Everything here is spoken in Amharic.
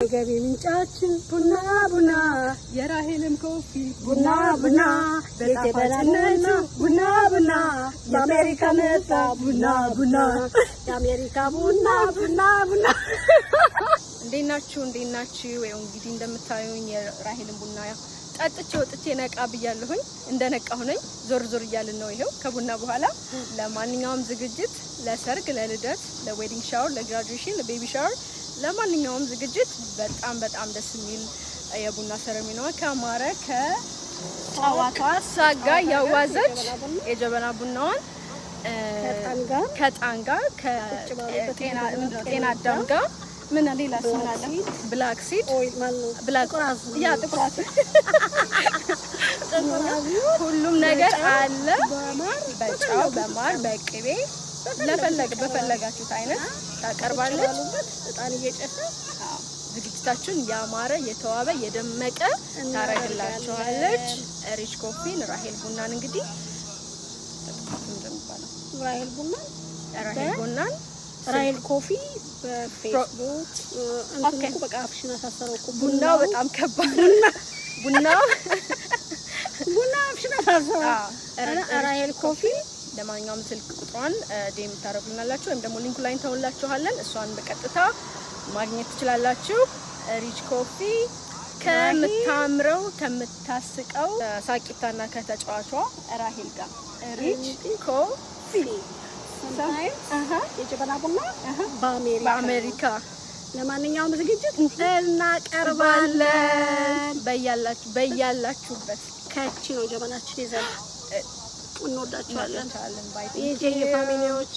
የገቢ ምንጫችን ቡና ቡና፣ የራሄልም coffee ቡና ቡና፣ የጀበና ቡና ቡና፣ በአሜሪካ መጣ ቡና ቡና፣ የአሜሪካ ቡና ቡና ቡና። እንዴት ናችሁ? እንዴት ናችሁ? ይኸው እንግዲህ እንደምታዩኝ የራሄልን ቡና ጠጥቼ ወጥቼ ነቃ ብያለሁኝ። እንደነቃሁ ነኝ። ዞር ዞር እያልን ነው። ይኸው ከቡና በኋላ ለማንኛውም ዝግጅት፣ ለሰርግ፣ ለልደት፣ ለ wedding shower፣ ለ graduation፣ ለ baby shower፣ ለማንኛውም ዝግጅት በጣም በጣም ደስ የሚል የቡና ceremony ነው። ከማረ ከጨዋታ ሳጋ ያዋዘች የጀበና ቡናዋን ከዕጣን ጋር፣ ከጤና አዳም ጋር፣ ምን ሌላ ምን አለ? Black seed, black ያ ጥቁር፣ ሁሉም ነገር አለ። በጨው፣ በማር፣ በቅቤ ለፈለገ በፈለጋችሁት አይነት ታቀርባለች። እጣን እየጨሰ ዝግጅታችሁን ያማረ፣ የተዋበ፣ የደመቀ ታረግላችኋለች። ሪች Coffee ን ራሄል ቡናን እንግዲህ ራሄል ቡና ራሄል ቡናን ራሄል Coffee በፌስቡክ እንትን እኮ በቃ አፍሽን አሳሰረው እኮ። ቡናው በጣም ከባድ ቡናው። ቡና አፍሽን አሳሰረው። ራሄል Coffee። ለማንኛውም ስልክ ቁጥሯን DM ታደርጉልናላችሁ ወይም ደግሞ link ኡ ላይ እንተውላችኋለን። እሷን በቀጥታ ማግኘት ትችላላችሁ። ሪች Coffee ከምታምረው፣ ከምታስቀው ሳቂታና ከተጫዋቿ ራሄል ጋር ሪች Coffee። የጀበና ቡና በአሜሪካ። በአሜሪካ። ለማንኛውም ዝግጅት እናቀርባለን። በያላችሁበት ከቺ ነው ጀበናችን ይዘን እንወዳችኋለን። Bye. የጄ family ዎች።